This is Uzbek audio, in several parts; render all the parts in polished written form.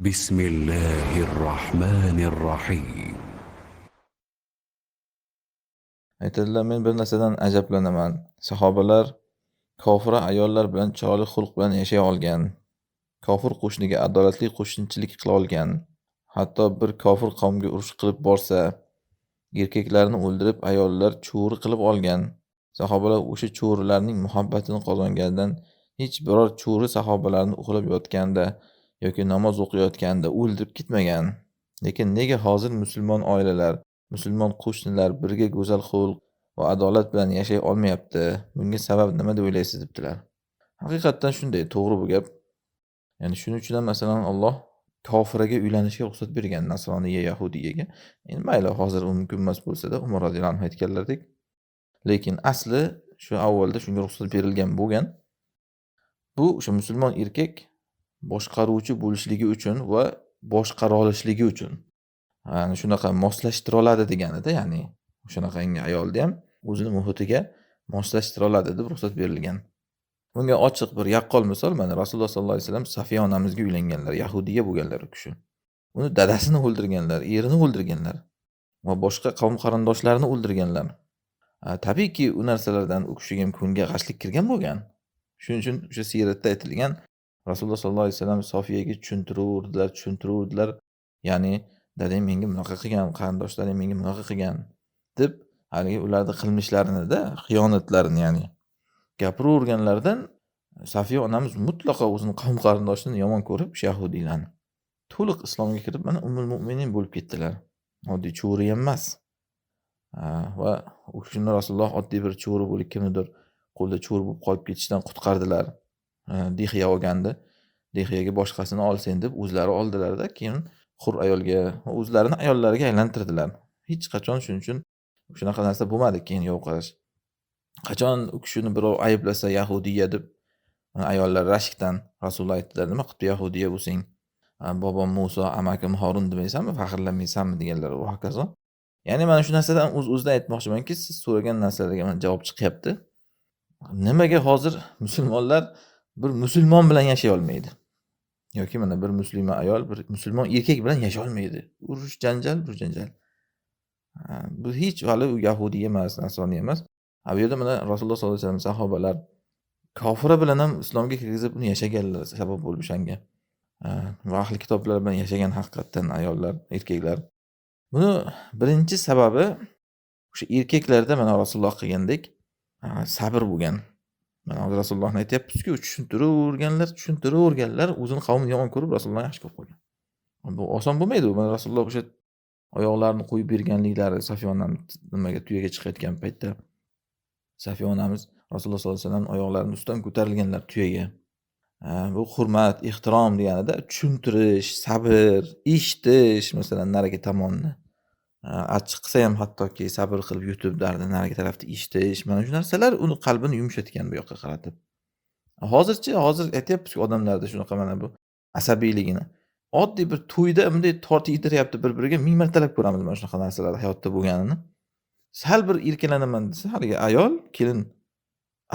بسم الله الرحمن الرحيم. Aytadilar, men bir narsadan ajablanaman. Sahobalar kofira ayollar bilan chiroyli xulq bilan yashay olgan. Kofir qo'shniga adolatli qo'shnichilik qila olgan. Hatto bir kofir qavmga urush qilib borsa, erkaklarni o'ldirib, ayollar cho'ri qilib olgan. Sahobalar o'sha cho'rilarning muhabbatini qozongandan hech biror cho'ri sahobalarni uxlab yotganda yoki namoz o'qiyotganda o'ldirib ketmagan. Lekin nega hozir musulmon oilalar, musulmon qo'shnilar birga go'zal xulq va adolat bilan yashay olmayapti? Bunga sabab nima deb o'ylaysiz, debdilar. Haqiqatdan shunday, to'g'ri bu gap. Ya'ni shuning uchun ham masalan Alloh kofiraga uylanishga ruxsat bergan, nasroniya, yahudiyaga. Endi mayli, hozir u mumkin emas bo'lsa-da, Umar roziyallohu anhu aytganlaridek. Lekin asli shu avvalda shunga ruxsat berilgan bo'lgan. Bu o'sha musulmon erkak boshqaruvchi bo'lishligi uchun va boshqara olishligi uchun. Ya'ni shunaqa moslashtira oladi deganida, ya'ni shunaqangi ayolni ham o'zini muhitiga moslashtira oladi deb ruxsat berilgan. Bunga ochiq bir yaqqol misol mana Rasululloh sollallohu alayhi vasallam Safiya onamizga uylanganlar, yahudiya bo'lganlar u kishi. Uni dadasini o'ldirganlar, erini o'ldirganlar va boshqa qavm qarindoshlarini o'ldirganlar. Tabiiyki u narsalardan u kishiga ham ko'ngilga g'ashlik kirgan bo'lgan. Shuning uchun o'sha siyratda aytilgan Rasululloh sollallohu alayhi vasallam Sofiyaga tushuntiruvdilar, tushuntiruvdilar. Ya'ni dadang menga bunaqa qilgan, qarindoshlaring menga bunaqa qilgan deb haligi ularni qilmishlarini-da, xiyonatlarini ya'ni gapiraverganlaridan Safiya onamiz mutlaqo o'zini qavm qarindoshini yomon ko'rib, o'sha yahudiylarni to'liq islomga kirib, mana Ummul Mu'minin bo'lib ketdilar. Oddiy cho'ri ham emas. Va u kishini Rasululloh oddiy bir cho'ri bo'lib kimnidir qo'lda cho'ri bo'lib qolib ketishdan qutqardilar. Dihya olgandi. Dihyaga boshqasini olsin deb o'zlari oldilarda, keyin hur ayolga, o'zlarini ayollariga aylantirdilar. Hech qachon shuning uchun shunaqa narsa bo'lmadi keyin yov qarash. Qachon u kishini birov ayblasa yahudiya deb, ayollar rashkdan Rasululloh aytdilar, nima qilibdi yahudiya bo'lsang, bobom Muso, amakim Horun demaysanmi, faxrlanmaysanmi deganlar va hokazo. Ya'ni mana shu narsadan o'z-o'zidan aytmoqchimanki, siz so'ragan narsalarga mana javob chiqyapti. Nimaga hozir musulmonlar bir musulmon bilan yashay olmaydi? Yoki mana bir musulmon ayol bir musulmon erkak bilan yashay olmaydi. Urush, janjal, bir janjal. Bu hech hali u yahudiy emas, nasroniy emas. Bu yerda mana Rasululloh sollallohu alayhi vasallam sahobalar kofira bilan ham islomga kirgizib uni yashaganlar sabab bo'lib o'shanga. Va ahli kitoblar bilan yashagan haqiqatdan ayollar, erkaklar. Buni birinchi sababi o'sha erkaklarda mana Rasululloh qilgandek sabr bo'lgan. Mana hozir Rasulullohni aytyapmizku, tushuntiraverganlar, tushuntiraverganlar o'zini qavmini yomon ko'rib Rasulullohni yaxshi ko'rib qolgan. Bu oson bo'lmaydi u. Mana Rasululloh o'sha oyoqlarini qo'yib berganliklari Safiya onamiz nimaga tuyaga chiqayotgan paytda Safiya onamiz Rasululloh sollallohu alayhi vasallam oyoqlarini ustidan ko'tarilganlar tuyaga. Bu hurmat, ehtirom deganida tushuntirish, sabr, eshitish, masalan, narigi tomonni. Achchiq qilsa ham hattoki sabr qilib yutib dardi narigi tarafda eshitish, mana shu narsalar uni qalbini yumshatgan bu yoqqa qaratib. Hozirchi, hozir aytyapmizku odamlarda shunaqa mana bu asabiyligini. Oddiy bir to'yda bunday tort yediryapti bir-biriga, ming martalab ko'ramiz mana shunaqa narsalar hayotda bo'lganini. Sal bir erkalanaman desa, haligi ayol, kelin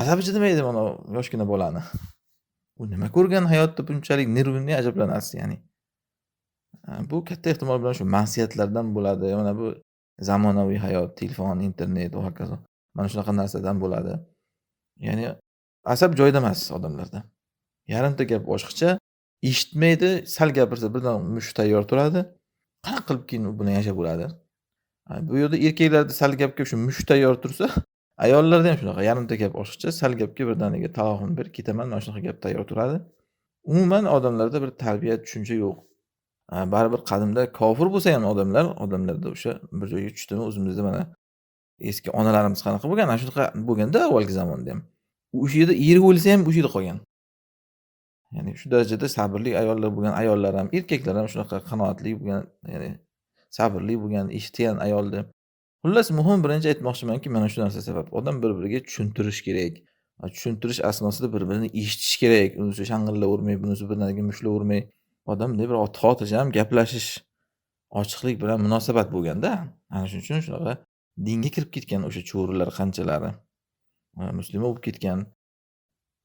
asabi chidamaydi mana yoshgina bolani. U nima ko'rgan hayotda bunchalik nervini ajablanasiz, ya'ni. Bu katta ehtimol bilan shu ma'siyatlardan bo'ladi. Mana bu zamonaviy hayot, telefon, internet va hokazo. Mana shunaqa narsadan bo'ladi. Ya'ni asab joyida emas odamlarda. Yarimta gap oshiqcha, eshitmaydi, sal gapirsa birdan musht tayyor turadi. Qanaqa qilib keyin u bilan yashab bo'ladi? Bu yerda erkaklarda sal gapga shu musht tayyor tursa, ayollarda ham shunaqa yarimta gap oshiqcha, sal gapga birdaniga talog'imni berib ketaman, mana shunaqa gap tayyor turadi. Umuman odamlarda bir tarbiya tushuncha yo'q. Baribir qadimda kofir bo'lsa ham odamlar, odamlarda o'sha bir joyga tushdimi, o'zimizda mana eski onalarimiz qanaqa bo'lgan, ana shunaqa bo'lganda avvalgi zamonda ham. O'sha yerda eri o'lsa ham o'sha yerda qolgan. Ya'ni shu darajada sabrli ayollar bo'lgan, ayollar ham, erkaklar ham shunaqa qanoatli bo'lgan, ya'ni sabrli bo'lgan, eshitgan ayolni. Xullas, muhim birinchi aytmoqchimanki, mana shu narsa sabab. Odam bir-biriga tushuntirish kerak. Tushuntirish asnosida bir-birini eshitish kerak. Unisi shang'illavermay, bunisi birdaniga mushlavermay, odam bunday bir xotirjam gaplashish, ochiqlik bilan munosabat bo'lganda, ana shuning uchun shunaqa dinga kirib ketgan o'sha cho'rilar qanchalari. Musulmon bo'lib ketgan.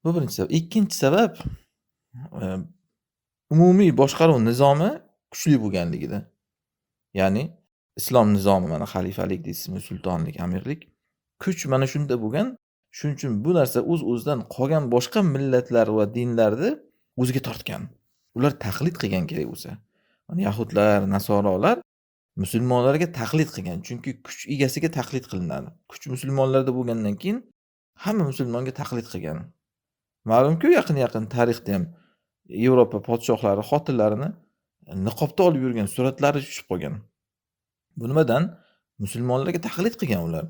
Bu birinchi sabab. Ikkinchi sabab, Umumiy boshqaruv nizomi kuchli bo'lganligida. Ya'ni islom nizomi, mana xalifalik deysizmi, sultonlik, amirlik, kuch mana shunda bo'lgan. Shuning uchun bu narsa o'z-o'zidan qolgan boshqa millatlar va dinlarni o'ziga tortgan. Ular taqlid qilgan kerak bo'lsa. Mana yahudlar, nasorolar musulmonlarga taqlid qilgan. Chunki kuch egasiga taqlid qilinadi. Kuch musulmonlarda bo'lgandan keyin hamma musulmonga taqlid qilgan. Ma'lumki, yaqin-yaqin tarixda ham Yevropa podshohlari xotinlarini niqobda olib yurgan suratlari tushib qolgan. Bu nimadan? Musulmonlarga taqlid qilgan ular.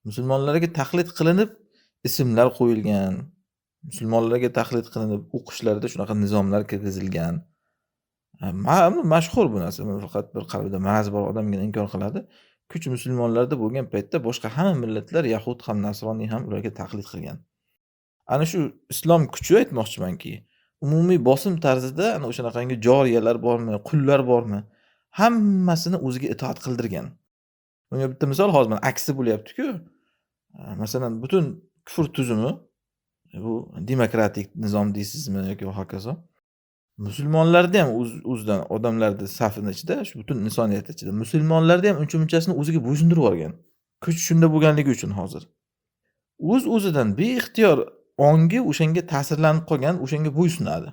Musulmonlarga taqlid qilinib ismlar qo'yilgan. Musulmonlarga taqlid qilinib o'qishlarda shunaqa nizomlar kirgizilgan. Mashhur bu narsa. Buni faqat bir qalbida maraz bor odamgina inkor qiladi. Kuch musulmonlarda bo'lgan paytda boshqa hamma millatlar, yahud ham, nasroniy ham ularga taqlid qilgan. Ana shu islom kuchi aytmoqchimanki, umumiy bosim tarzida ana o'shanaqangi joriyalar bormi, qullar bormi, hammasini o'ziga itoat qildirgan. Bunga bitta misol hozir mana aksi bo'lyapti-ku. Masalan, butun kufr tuzumi, bu demokratik nizom deysizmi yoki hokazo, musulmonlarda ham o'zidan odamlarni safini ichida, shu butun insoniyat ichida musulmonlarda ham uncha-munchasini o'ziga bo'ysundirib yuborgan. Kuch shunda bo'lganligi uchun hozir. O'z-o'zidan beixtiyor ongi o'shanga ta'sirlanib qolgan, o'shanga bo'ysunadi.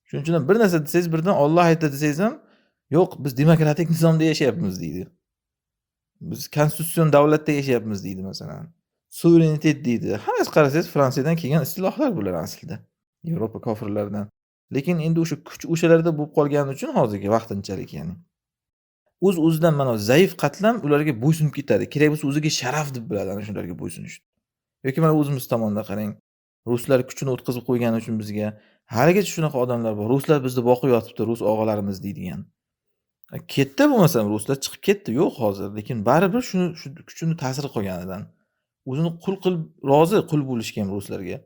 Shuning uchun ham bir narsa desangiz, birdan Alloh aytdi desangiz ham, yo'q, biz demokratik nizomda yashayapmiz deydi. Biz konstitutsion davlatda yashayapmiz deydi masalan. Suverenitet deydi. Hammasi qarasangiz Fransiyadan kelgan istilohlar bular aslida. Yevropa kofirlaridan. Lekin endi o'sha kuch o'shalarda bo'lib qolgani uchun hozirgi vaqtinchalik, ya'ni o'z-o'zidan mana zaif qatlam ularga bo'ysunib ketadi. Kerak bo'lsa o'ziga sharaf deb biladi ana shularga bo'ysunish. Yoki mana o'zimiz tomonda qarang. Ruslar kuchini o'tkazib qo'ygani uchun bizga haligacha shunaqa odamlar bor. Ruslar bizni boqib yotibdi, rus og'alarimiz deydigan. Ketdi bo'lmasam ruslar chiqib ketdi, yo'q hozir, lekin baribir shuni shu kuchini ta'siri qolganidan o'zini qul qilib rozi qul bo'lishga ham ruslarga.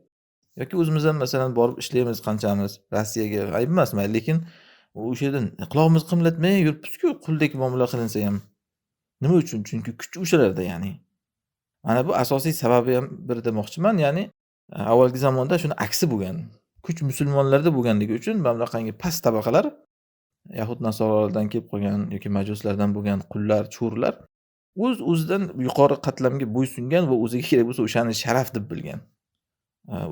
Yoki o'zimiz ham masalan borib ishlaymiz qanchamiz Rossiyaga, ayb emas mayli, lekin o'sha yerda qulog'imiz qimlatmay yuribmiz-ku, quldek muomala qilinsa ham. Nima uchun? Chunki kuch o'shalarda, ya'ni. Mana bu asosiy sababi ham bir demoqchiman, ya'ni avvalgi zamonda shuni aksi bo'lgan. Kuch musulmonlarda bo'lganligi uchun mana bunaqangi past tabaqalar, yahud nasoralardan kelib qolgan yoki majuslardan bo'lgan qullar, cho'rilar o'z-o'zidan yuqori qatlamga bo'ysungan va o'ziga kerak bo'lsa o'shani sharaf deb bilgan.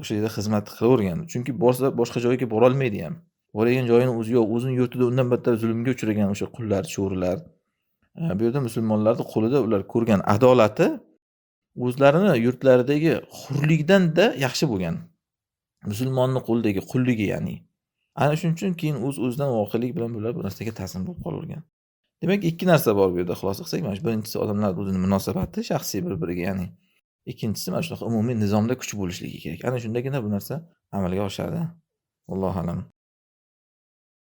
O'sha yerda xizmat qilavergan. Chunki borsa boshqa joyga borolmaydi ham. Borgan joyini o'zi yo'q, o'zini yurtida undan battar zulmga uchragan o'sha qullar, cho'rilar. Bu yerda musulmonlarning qo'lida ular ko'rgan adolati o'zlarini yurtlaridagi hurlikdan-da yaxshi bo'lgan. Musulmonning qo'lidagi qulligi, ya'ni. Ana shuning uchun keyin o'z-o'zidan voqelik bilan bular bu narsaga taslim bo'lib qolavergan. Demak, ikki narsa bor bu yerda xulosa qilsak, mana shu birinchisi odamlar o'zini munosabati shaxsiy bir-biriga, ya'ni ikkinchisi mana shunaqa umumiy nizomda kuch bo'lishligi kerak. Ana shundagina bu narsa amalga oshadi. Allohu a'lam.